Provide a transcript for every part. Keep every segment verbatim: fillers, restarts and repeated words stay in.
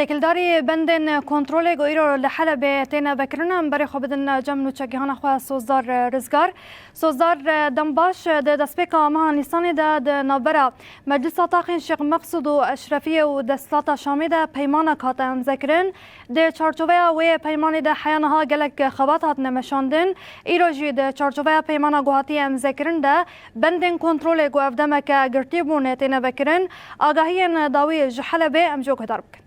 Şekildarî bendên kontrolê ku îro li Helebê têne vekirin, em berê xwe bidin cem nûçegihana xwe Sozdar Rizgar. Sozdar, dem baş, di destpêka meha Nîsanê de di navbera Meclisa Taxên Şêx Meqsûd û Eşrefiyê û Desthilata Şamê de peymanek hate îmzekirin. Di çarçoveya wê peymanê de heya niha gelek xebat hatine meşandin. Îro jî di çarçoveya peymana ku hatiye îmzekirin de bendên kontrolê ku ev demeke girtî bûne têne vekirin. Agahiyên dawî ji Helebê em jî guhdar bikin.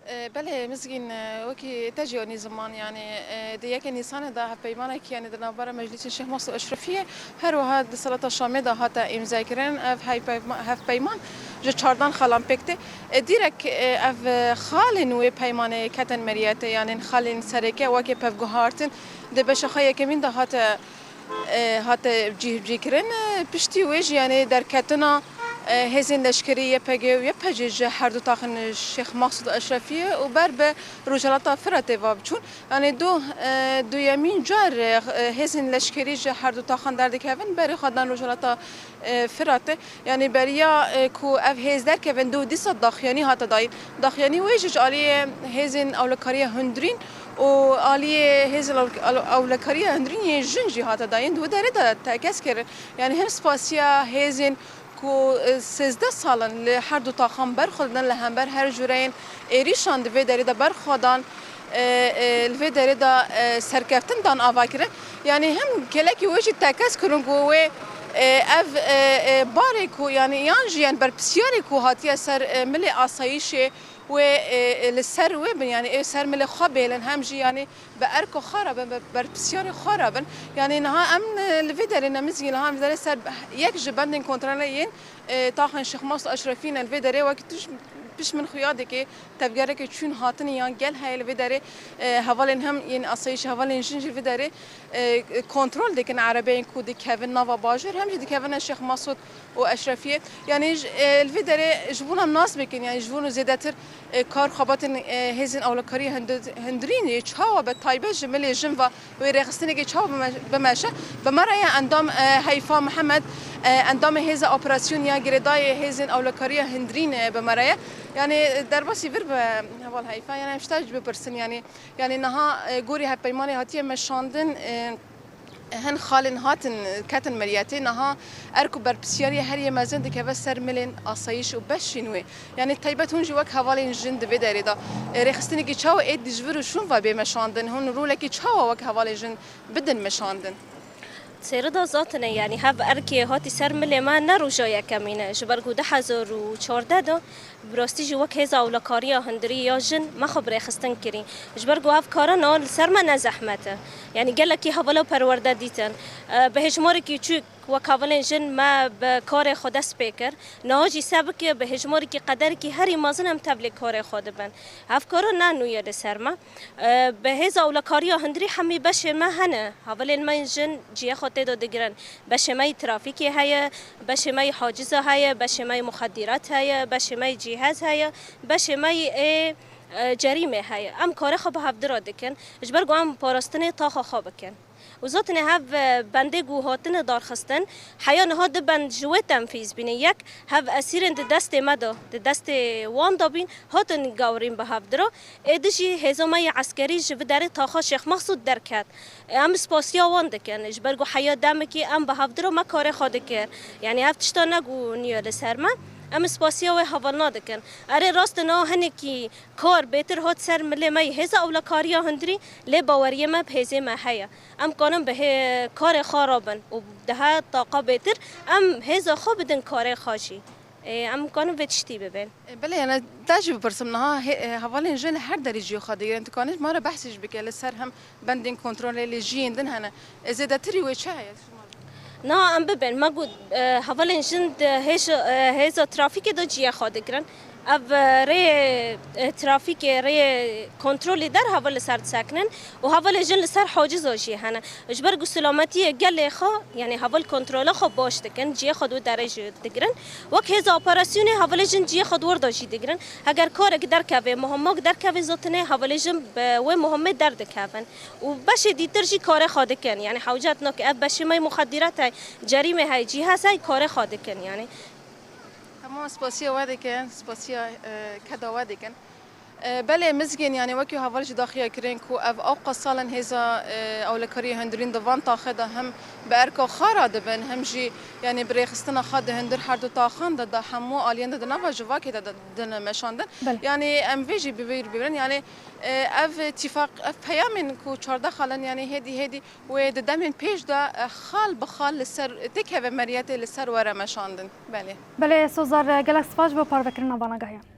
E, belê Mizgîn, e, wekî te jî anî ziman, yanî, e, di yekê Nîsanê de hevpeymanekî, yanî di navbera Meclîsê Şêx Mesûd Eşrefiyê, her wiha di Desthilata Şamê de hate îmzekirin. Ev heypeyma-, hevpeyman ji çardan xalan pêk tê. E, dîrek, e, ev, e, xalên wê peymanê ketin meriyetê, yanî xalên sereke wekî pevguhartin di beşa xwe yekemîn de hate e, hate cîhbicîkirin. E, piştî wê jî, yanî derketina, e, hêzên leşkerî Y P G û Y P G ji her du taxên Şêx Maqsûd û Eşrefiyê û ber bi Rojhilata Firatê ve biçûn. Yanî du, e, duyemîn car, e, hêzên leşkerî ji her du taxan derdikevin, berê xwe dan Rojhilata, e, Firatê. Yanî beriya, e, ku ev hêz derkevin, du dîsa daxuyanî hate dayîn. Daxuyanî wê jî ji aliyê hêzên ewlekariya hundirîn û aliyê hêzên ew-, ew-, ewlekariya hundirîn yên jin jî hate dayîn. Di wê derê de tekez kirin. Yanî hem spasiya hêzên ku, e, sêzdeh sal in li her du taxan berxwe didin, li hember her cûreyên êrîşan di vê derê de berxwe dan, e, e, li vê derê de, e, serkeftin dan ava kirin. Yanî hem gelekî wê jî tekez kirin ku wê, e, ev, e, e, barê ku, yanî yan jî, yanî berpisyarê ku hatiye ser, e, milê asayîşê wê, e, e, li ser wê bin, yanî ê ser milê xwe bihêlin, hem jî, yanî bi erka xwe re bin, bi berpisyarê xwe re bin. Yanî niha em, e, li vê derê ne Mizgîn, niha em li vê derê ser yek ji bendên kontrolê yên, e, taxên Şêx Maqsûd Eşrefî ne. Li vê derê wekî tu ji, pişt min xuya dike, tevgerekê çûn hatinê yan gel heye li vê derê, e, hevalên hem yên asayîş, hevalên jin jî li vê derê, e, kontrol dikin erebeyên ku dikevin nava bajêr, hem jî dikevine Şêx Maqsûd û Eşrefiyê. Yanî ji, e, li vê derê ji bona nas bikin, yanî ji bona zêdetir, e, kar xebatên, e, hêzên ewlekariya hundir-, hundirînê çawa be taybet ji milê jin ve wê rêxistinekê çawa bime-, bimeşe. Bi me re ye endam, e, Heyfa Mihemed, e, endamê hêza operasyonê ya girêdayê hêzên ewlekariya hundirînê bi me re ye. Yanî, e, derbasî vir be heval Heyfa, yanî em ji te jî bipirsin, yanî, yanî niha, e, gorî hevpeymanê hatiye meşandin, e, hin xalên hatin, ketin meriyetê, niha erk û berpisyariya herî mezin dikeve ser milên asayîş û beşên wê. Yanî taybet hûn jî wek hevalên jin di vê derê de, e, rêxistinekî çawa ê dijvir û şûn ve bê meşandin? Hûn rolekî çawa wek hevalên jin bidin meşandin? Sêrida zatine, yanî hev erkê hatî ser milê me ne roja yekemîn e. Ji ber ku du hezar û çardeh de bi rastî jî wek hêza ewlekariya hundirî ya jin me xwe bi rêxistin kirî. Ji ber ku ev kara niha li ser me ne zehmet e. Yanî gelekî hevala perwerde dîtin. E, bi hêjmarekî çûk wek hevalên jin me bi karê xwe dest pê kir. Niha jî se bike bi hêjmarekî qederekî herî mezin em tevlî karê xwe dibin. Ev kara ne nû ye li ser me. E, bi hêza ewlekariya hundirî hemî beşê me hene. Hevalên me yên jin cihê xwe tê de digirin. Beşê me yî trafîkê heye, beşê me yî haciza heye, beşê me yî muxedîrat heye, beşê me yî cîhez heye, beşê me yî ê, e, cerîmê heye. Em karê xwe bi hevdira dikin, ji ber ku em parastinê taxa xwe bikin. Û zatinê hev, e, bendê ku hatine darxistin, heya niha du bend ji wê tenfîz bîne. Yek, hev esîrên di destê me de, di destê wan de bîn, hatin gewrîn bi hevdira. Ê di jî hêza me yê eskerî ji vî derê taxa Şêx Mexsûd derket. Em spasiya wan dikin, ji ber ku heya demekî em bi hevdira me karê xwe dikir. Yanî ev tişta ne ku nîyo li ser me. Em spasiya wê hevalna dikin. Erê rast e, niha hinekî kar bêtir hat ser milê me yê hêza ewlekariya hundirî, lê baweriyê me bi hêzê me heye. Em kanin bi hê-, karê xwe re bin û daha taqa bêtir em hêza xwe bidin karê xwe jî. Ê, em kanin vê tiştî bibin. E, belê, yani, te jî bipirsim, niha he-, e, hevalên jin li her derê cihê xwe digirin. Tu kanî ma re behsê jî bike, li ser hem bendên kontrolê lê jiyên din hene. E, zêdetirî wê çi heye? Niha em bibin, me got, e, hevalên jin di hêj-, e, hêza trafîkê de cihê xwe digirin. Ev, e, rê, e, trafîkê, rê kontrolê der heval li ser disekinin û hevalê jin li ser haciza jî hene. Ji ber ku selametiyê gelê xwe, yanî heval kontrola xwe baş dikin, cihê xwe di wê derê jî digirin. Wek hêza operasyonê hevalê jin cihê xwe di wir de jî digirin. Heger karek derkeve, muhimmak derkeve, zotinê hevalê jin bi wê muhimê derdikevin. Û beşê dîtir jî karê xwe dikin. Yanî hewcet nake ev beşê me yê muxedîrat hey, cerîmê hey, cîhez hey, karê xwe dikin yanî. Spasiya we dikin, spasiya e, keda we dikin. E, belê Mizgîn, yani wekî heval jî daxiya kirin ku ev ewqas sal in hêza e, ewlekariyê hundirîn di van taxê de hem bi erka xwe re dibin, hem jî yani bi rêxistina xwe di hundir her du taxan de, de hemû aliyên de di nava civakê de, de dine meşandin. Belê. Yani em vê jî bi bîr bibirin. Yani e, ev tîfaq, ev peyamên ku çardeh xal in yani hêdî hêdî wê di demên pêş de e, xal bi xal li ser têkeve meriyetê li ser were meşandin. Belê. Belê Sozar, gelek spas ji bo parvekirina vana gehiyan.